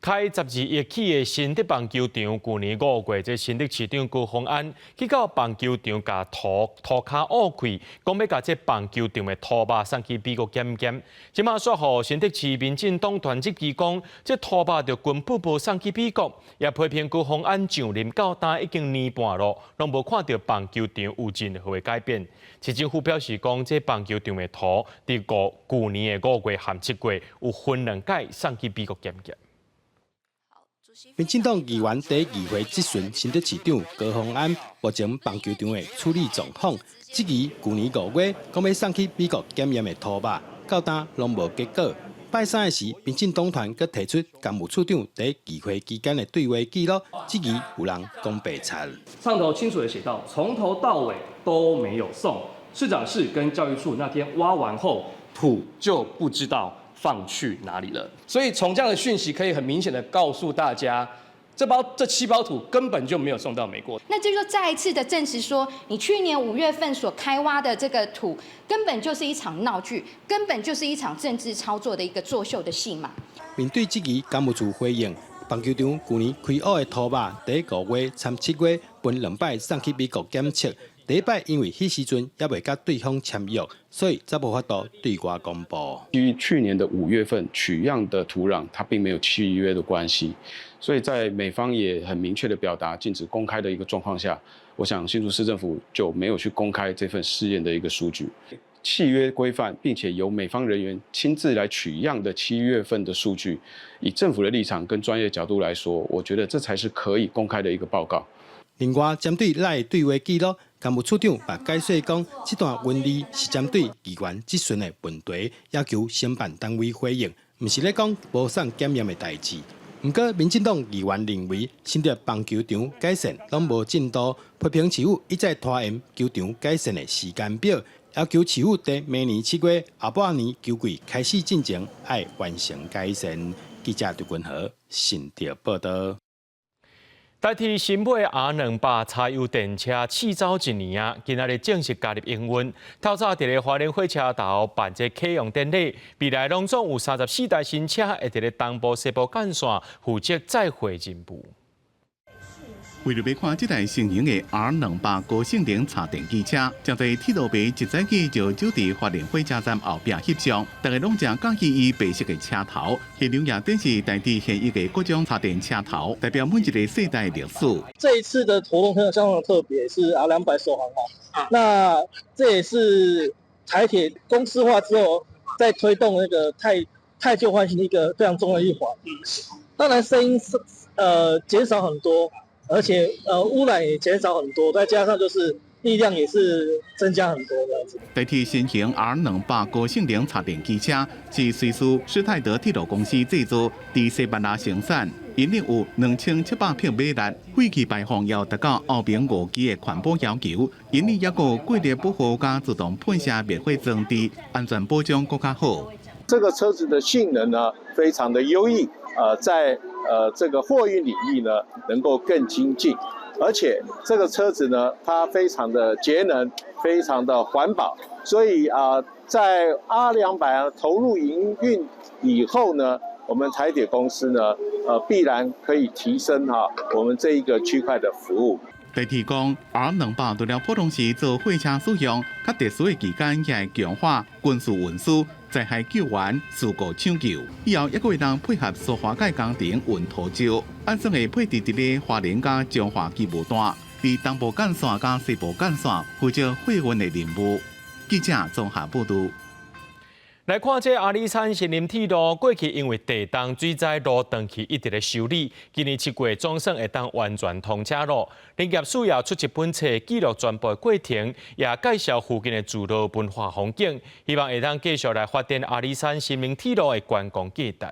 開12億起的新竹棒球場，舊年5月，這新竹市長高虹安去到棒球場，共塗塗跤挖開，講欲共這棒球場的塗肉送去美國檢驗。這馬煞予新竹市民進黨團質疑講，這塗肉就根本無送去美國，也批評高虹安上任到今已經年半咯，攏無看著棒球場有任何的改變。市政府表示講，這棒球場的塗佇舊年的5月和7月有分兩擺送去美國檢驗。民進黨議員佇議會質詢新竹市長高虹安目前棒球場的處理狀況，質疑舊年5月講欲送去美國檢驗的塗肉，到今攏無結果。拜三的時，民進黨團閣提出工務處長佇議會期間的對話記錄，質疑有人講白賊。上頭清楚的寫到，從頭到尾都沒有送。市長室跟教育處那天挖完後，土就不知道放去哪裡了。所以從這樣的訊息可以很明顯的告訴大家，這7包土根本就沒有送到美國。那這就再一次的證實說，你去年5月份所開挖的這個土，根本就是一場鬧劇，根本就是一場政治操作的一個作秀的戲碼。面對質疑，工務處回應，棒球場舊年開挖的塗肉，佇5月參7月分兩擺送去美國檢測。第一擺因為彼時陣猶未佮對方簽約，所以才無法度對外公布。基於去年的5月份取樣的土壤，它並沒有契約的關係，所以在美方也很明確的表達禁止公開的一個狀況下，我想新竹市政府就沒有去公開這份試驗的一個數據。契約規範，並且由美方人員親自來取樣的7月份的數據，以政府的立場跟專業角度來說，我覺得這才是可以公開的一個報告。另外，針對 LINE 對話記錄，工務處長嘛解釋講，這段文字是針對議員質詢的問題，要求承辦單位回應，毋是咧講無送檢驗的代誌。毋過，民進黨議員認為，新竹棒球場改善攏無進度，批評市府一再拖延球場改善的時間表，要求市府佇明年7月後半年球季開始進前，愛完成改善。記者劉君和新竹報導。台鐵新買 R200柴油電車試走一年啊，今仔日正式加入營運。透早佇咧花蓮火車頭辦這啟用典禮，未來攏總有34台新車會佇咧東部、西部幹線負責載貨任務。為著欲看這台新型的 R200高性能柴電機車，誠濟鐵路迷一早起就聚佇花蓮火車站後壁翕相，大家攏誠佮意伊白色的車頭，現場也展示台鐵現役的各種柴電車頭，代表每一個世代的歷史。這一次的活動非常相當的特別，是 R200首航嘛，那這也是台鐵公司化之後，在推動那個汰舊換新一個非常重要的一環。當然聲音是減少很多。而且污染也減少很多，再加上就是力量也是增加很多這樣子。台鐵新型 R200高性能柴電機車是瑞士施泰德鐵路公司製造，佇西班牙生產。引力有2700匹馬力，廢氣排放要達到歐盟5級的環保要求。引力抑閣過熱保護佮自動噴射滅火裝置，安全保障閣較好。這個車子的性能呢，非常的優異，在這個貨運領域呢，能夠更精進，而且這個車子呢，它非常的節能，非常的環保，所以啊，在 R200投入營運以後呢，我們台鐵公司呢，必然可以提升哈我們這一個區塊的服務。台鐵講，R200除了普通時做貨車使用，較特殊的期間也會強化軍事運輸、災害救援、事故搶救。以後抑閣會當配合蘇花改工程運塗石，按算會配置佇咧花蓮佮彰化機務段，佇東部幹線佮西部幹線負責貨運的任務。記者綜合報導。來看這阿里山森林鐵路，過去因為地動水災路斷去，一直咧修理。今年7月總算會當完全通車咯。林業署也出一本冊記錄全部的過程，也介紹附近的自然文化風景，希望會當繼續來發展阿里山森林鐵路的觀光價值。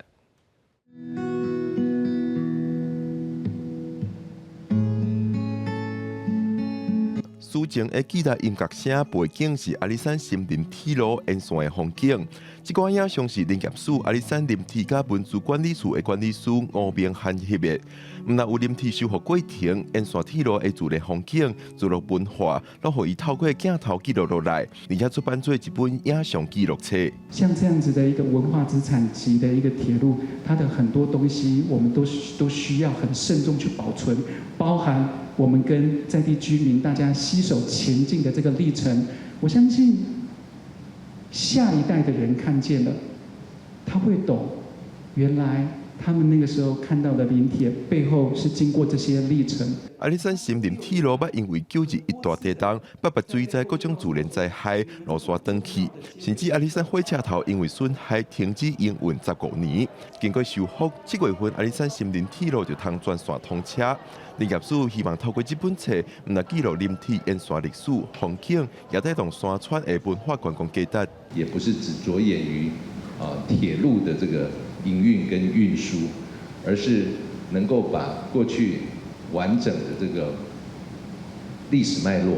抒情的吉他音樂聲背景是阿里山森林鐵路沿線的風景。這寡影像是林業署阿里山林鐵佮文資管理處的管理師吳明翰翕的。毋但有林鐵修復過程，沿線鐵路的自然風景、自然文化，攏予伊透過鏡頭記錄落來，而且出版做一本影像記錄冊。像這樣子的一個文化資產級的一個鐵路，它的很多東西，我們都需要很慎重去保存，包含我們跟在地居民大家攜手前進的這個歷程。我相信下一代的人看見了，他會懂，原來他們那個時候看到的林鐵背後是經過這些歷程。阿里山森林鐵路捌因為9·21大地動、八八水災各種自然災害，路線斷去，甚至阿里山火車頭因為損害停止營運15年。經過修復，7月份阿里山森林鐵路就通全線通車。林業署希望透過這本冊，毋但記錄林鐵沿線歷史風景，也帶動山川的文化觀光價值。也不是只著眼於鐵路的這個營運跟運輸，而是能夠把過去完整的這個歷史脈絡，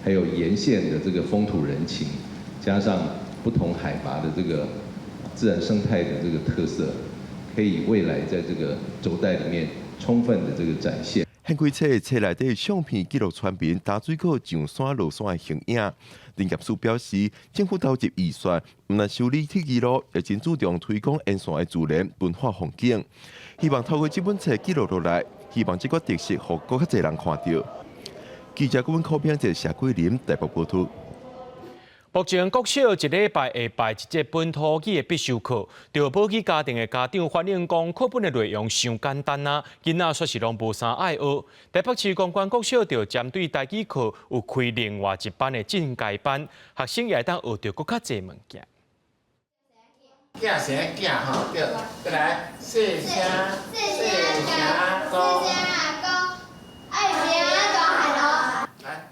還有沿線的這個風土人情，加上不同海拔的這個自然生態的這個特色，可以未來在這個軸帶裡面充分的這個展現。掀開冊，冊內底相片記錄村民擔水果上山落山的形影。林業署表示，政府投入預算，毋但修理鐵路，也真注重推廣沿線的自然文化風景。希望透過這本冊記錄落來，希望這個特色予閣較濟人看著。記者顧問柯編者謝桂林台北報導。目前國小一禮拜會排一節本土語的必修課，著母語家庭的家長反映講，課本的內容傷簡單啊，囡仔煞是攏無啥愛學。台北市公關國小就針對台語課有開另外一班的進階班，學生也會當學著閣較濟物件。囝生囝吼，對，過來，細聲，細聲講。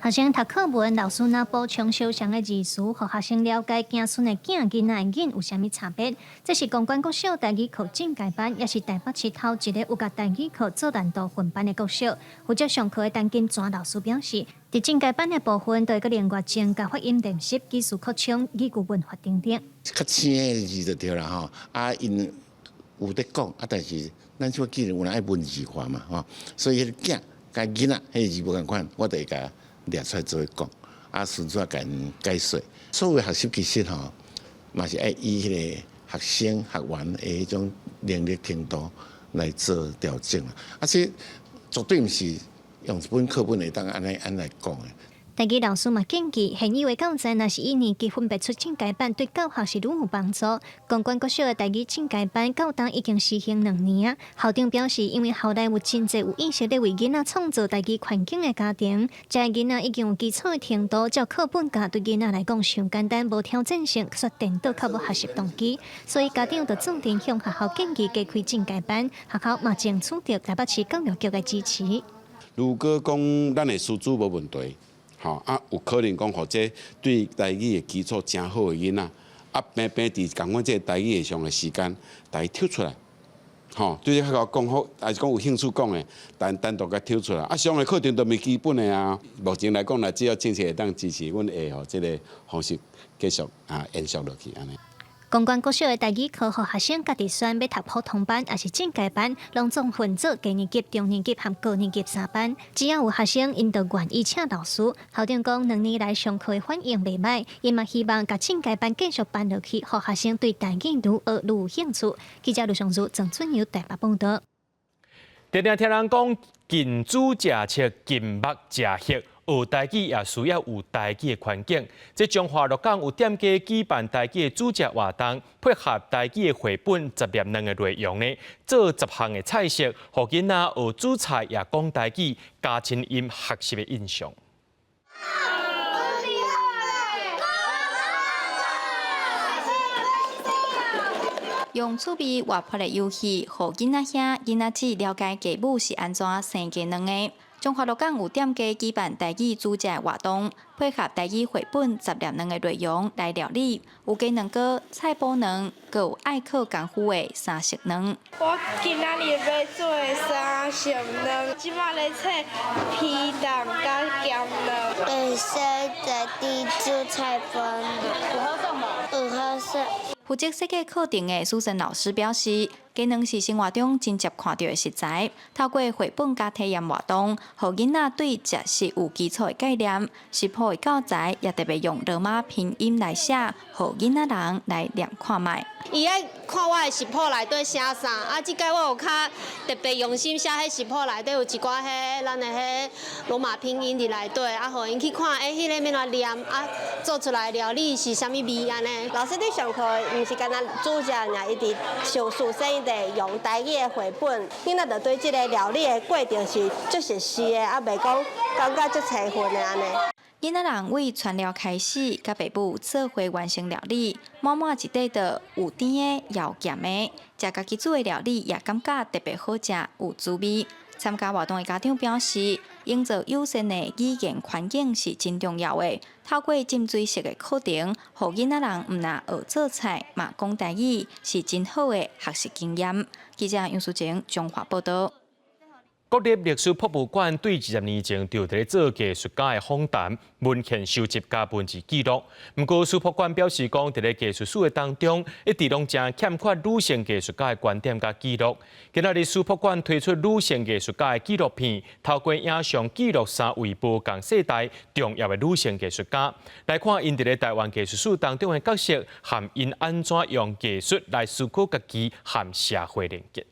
學生讀課文，老師若補充相像的字詞，予學生了解子孫的囝、囡仔的囡有啥物差別。這是公關國小台語課進階班，也是台北市頭一個有共台語課做難度分班的國小。負責上課的陳金泉老師表示，佇進階班的部分，就會閣另外增加發音練習、語詞擴充、語句文法等等。較淺的字就對啦吼，啊，𪜶有咧講，啊，但是咱這既然有人愛文字化嘛吼，所以彼個囝佮囡仔彼個字無仝款，我就會共掠出來做伙講，啊，順續共𪜶解說。所有學習其實吼，嘛是愛以彼個學生學員的彼種能力程度來做調整啊。啊，這絕對毋是用一本課本會當按呢按呢來講的。台語老師嘛建議，現有的教材若是以年級分別出進階版，對教學是愈有幫助。公關國小的台語進階班到今已經實行2年啊。校長表示，因為校內有真濟有意識咧為囡仔創造台語環境的家庭，這囡仔已經有基礎的程度，照課本教對囡仔來講傷簡單，無挑戰性，煞顛倒較無學習動機，所以家長就做陣向學校建議加開進階班，學校嘛正取得台北市教育局的支持。如果講咱的師資無問題。吼啊，有可能講，予這對台語的基礎誠好的囡仔，啊，平平佇仝款這個台語的上的時間，共伊抽出來，吼，對這較講好，還是講有興趣講的，單單獨共挑出來。啊，上的課程都毋是基本的啊。目前來講，若只要政策會當支持，阮會予這个方式繼續啊延續落去按呢。公館國小的台語課，予學生家己選欲讀普通班，抑是進階班，攏總分做低年級、中年級和高年級三班。只要有學生，𪜶就願意請老師。校長講，2年來上課的反應袂䆀，伊嘛希望共進階班繼續辦落去，予學生對台語愈學愈有興趣。記者盧尚如、鄭俊友台北報導。常常聽人講，近朱者赤，近墨者黑。學台語也需要有台語的環境。這彰化鹿港有店家舉辦台語的煮食活動，配合台語的繪本十粒卵的內容呢，做10項的菜色，予囡仔學煮菜也講台語，加深𪜶學習的印象。用趣味活潑的遊戲，予囡仔兄、囡仔姊了解雞母是按怎生雞卵的。彰化鹿港有店家舉辦台語煮食活動，配合台語繪本十粒卵的內容來料理，有雞卵糕、菜脯卵，閣有愛靠功夫的三色卵。我今仔日欲做的三色卵，這擺咧切皮蛋佮鹹卵。會使家己煮菜脯卵。有好耍無？有好耍。負責設計課程的蘇神老師表示，雞卵是生活中真捷看著的食材，透過繪本佮體驗活動，予囡仔對食食有基礎的概念。食譜的教材也特別用羅馬拼音來寫，予囡仔人來念看覓。伊愛看我的食譜內底寫啥，啊，這擺我有較特別用心寫彼食譜內底有一寡彼咱的彼羅馬拼音佇內底，啊，予𪜶去看，欸，彼个欲按怎念，啊，做出來料理是啥物味按呢。老師佇上課，毋是干焦煮食爾，伊佇上事先伊就會用台語的繪本，囡仔就對這个料理的過程是足熟悉的，啊，袂講感覺足生份的按呢。囡仔人為川料開始，佮爸母做伙完成料理，滿滿一塊桌有甜的，也有鹹的，食家己煮的料理也感覺特別好食，有滋味。參加活動的家長表示，營造友善的語言環境是真重要的。透過浸水式的課程，予囡仔人毋但學做菜，嘛講台語，是真好的學習經驗。記者楊淑靜彰化報導。國立歷史博物館對20年前就佇咧做藝術家的訪談、文獻收集佮文字記錄。毋過，史博館表示講，佇咧藝術史的當中，一直攏誠欠缺女性藝術家的觀點佮記錄。今仔日史博館推出女性藝術家的紀錄片，透過影像記錄三位無仝世代重要的女性藝術家，來看𪜶佇咧台灣藝術史當中的角色，和𪜶按怎用藝術來思考家己和社會連結。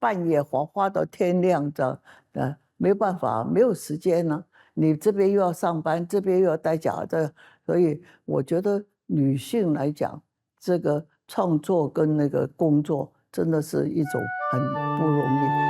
半夜畫畫到天亮的，沒有辦法，沒有時間呢。你這邊又要上班，這邊又要帶小孩，這所以我覺得女性來講，這個創作跟那個工作真的是一種很不容易。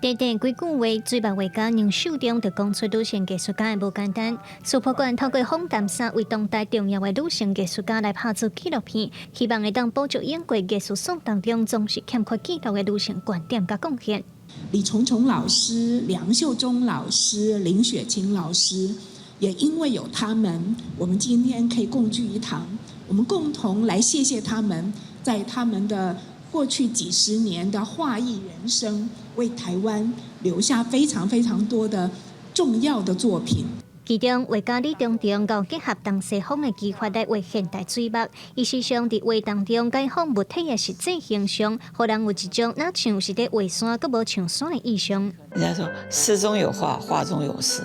短短幾句話，水墨畫家楊秀中就講出女性藝術家的無簡單。史博館透過訪談三位當代重要的女性藝術家來拍出紀錄片，希望會當補足英國藝術史當中總是欠缺記錄的女性觀點佮貢獻。李重重老師、梁秀中老師、林雪清老師，也因為有他們，我們今天可以共聚一堂，我們共同來謝謝他們，在他們的過去幾十年的畫藝人生，為台灣留下非常非常多的重要的作品。其中，畫家李中庭𠢕結合東西方的技法來畫現代水墨，伊時常佇畫當中解放物體的實際形象，予人有一種若像是佇畫山，閣無像山的意象。人家說詩中有畫，畫中有詩，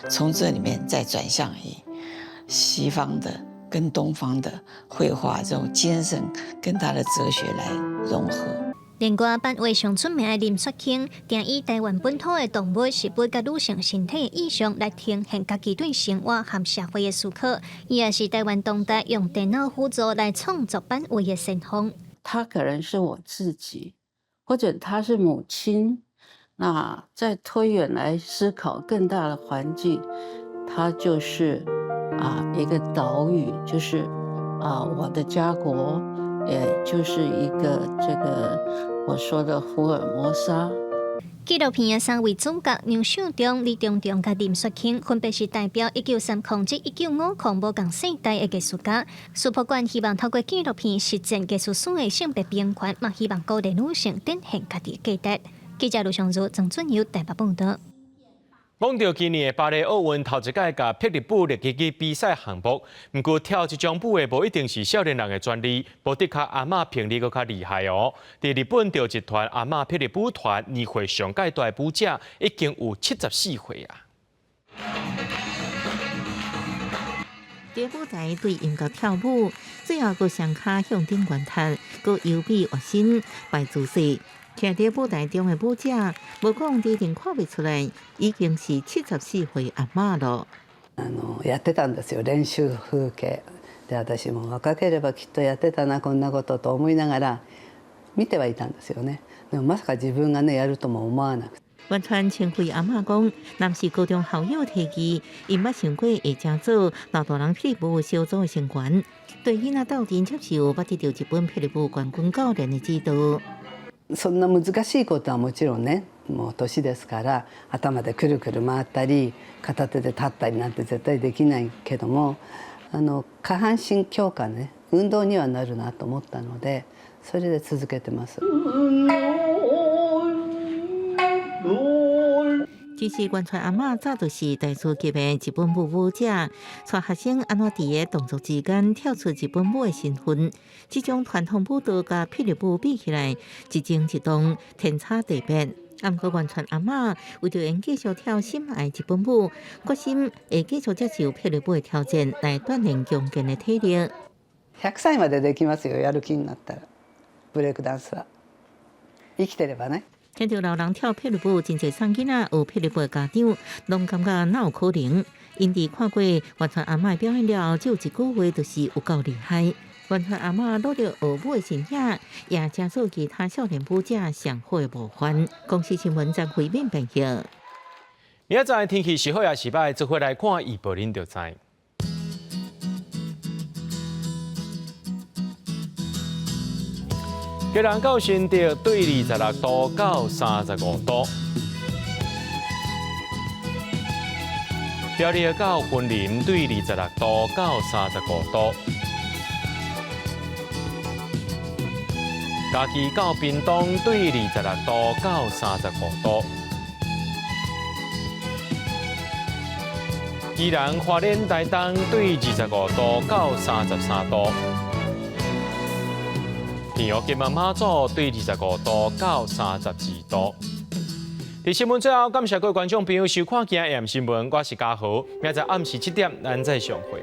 從這裡面再轉向以西方的跟東方的繪畫這種精神跟他的哲學來融合。另外，版畫上出名的林雪卿，定以台灣本土的動物、食物佮女性身體的意象來呈現家己對生活和社會的思考。伊也是台灣當代用電腦輔助來創作版畫的先鋒。他可能是我自己，或者他是母親。那再推遠來思考更大的環境，他就是一個島嶼，就是我的家國，也就是一個這個我說的福爾摩沙。紀錄片的三位主角楊秀忠、李中忠佮林雪卿，分別是代表1930至1950無仝世代的藝術家。世博館希望透過紀錄片實踐藝術史的性別平權，嘛希望鼓勵女性展現家己的價值。記者盧尚如、曾俊友台北報導。講到今年的巴黎奧運頭一擺共霹靂舞列入去比賽項目，毋過跳這種舞的無一定是少年人的專利，無的確阿嬤頻率閣較厲害哦。佇日本著一團阿嬤霹靂舞團年歲上蓋大的舞者已經有74歲啊！佇舞台對音樂跳舞，最後閣雙跤向頂懸踢，閣優美躍身擺姿勢。徛佇舞台中的舞者，無講一定看袂出來，已經是74歲阿嬤囉。やってたんですよ、練習風景。で、私も若ければきっとやってたな、こんなことと思いながら見てはいたんですよね。でもまさか自分がね、やるとも思わなくて。原川千惠阿嬤講，若是高中校友提議，𪜶捌想過會成做老大人霹靂舞小組的成員，對囡仔鬥陣接受，捌得著日本霹靂舞冠軍教練的指導。そんな難しいことはもちろんね、もう年ですから頭でくるくる回ったり片手で立ったりなんて絶対できないけども、下半身強化ね、運動にはなるなと思ったので、それで続けてます。其實原川阿嬤早就是大師級的日本舞舞者，帶學生按怎佇个動作之間跳出日本舞的身份。這種傳統舞蹈佮霹靂舞比起來，一靜一動，天差地別。啊，毋過原川阿嬤為著會繼續跳心愛日本舞，決心會繼續接受霹靂舞的挑戰，來鍛鍊強健的體力。 100歳までできますよ、やる気になったら。ブレイクダンスは生きてればね。聽著老人跳霹靂舞，真濟送囡仔學霹靂舞的家長，攏感覺哪有可能？𪜶佇看過原川阿嬤表演了後，只有一句話，就是有夠厲害。原川阿嬤努力學舞的身影，也成做其他少年舞者上好的模範。公視新聞張惠敏編譯。明仔載天氣是好抑是䆀，做伙來看預報，恁就知。基隆到新竹對26度到35度，苗栗到雲林對26度到35度，嘉義到屏東對26度到35度，宜蘭花蓮台東對25度到33度。平湖金門馬祖對25度到32度。佇新聞最後，感謝各位觀眾朋友收看今日新聞，我是嘉豪，明仔載暗時7點，咱再相會。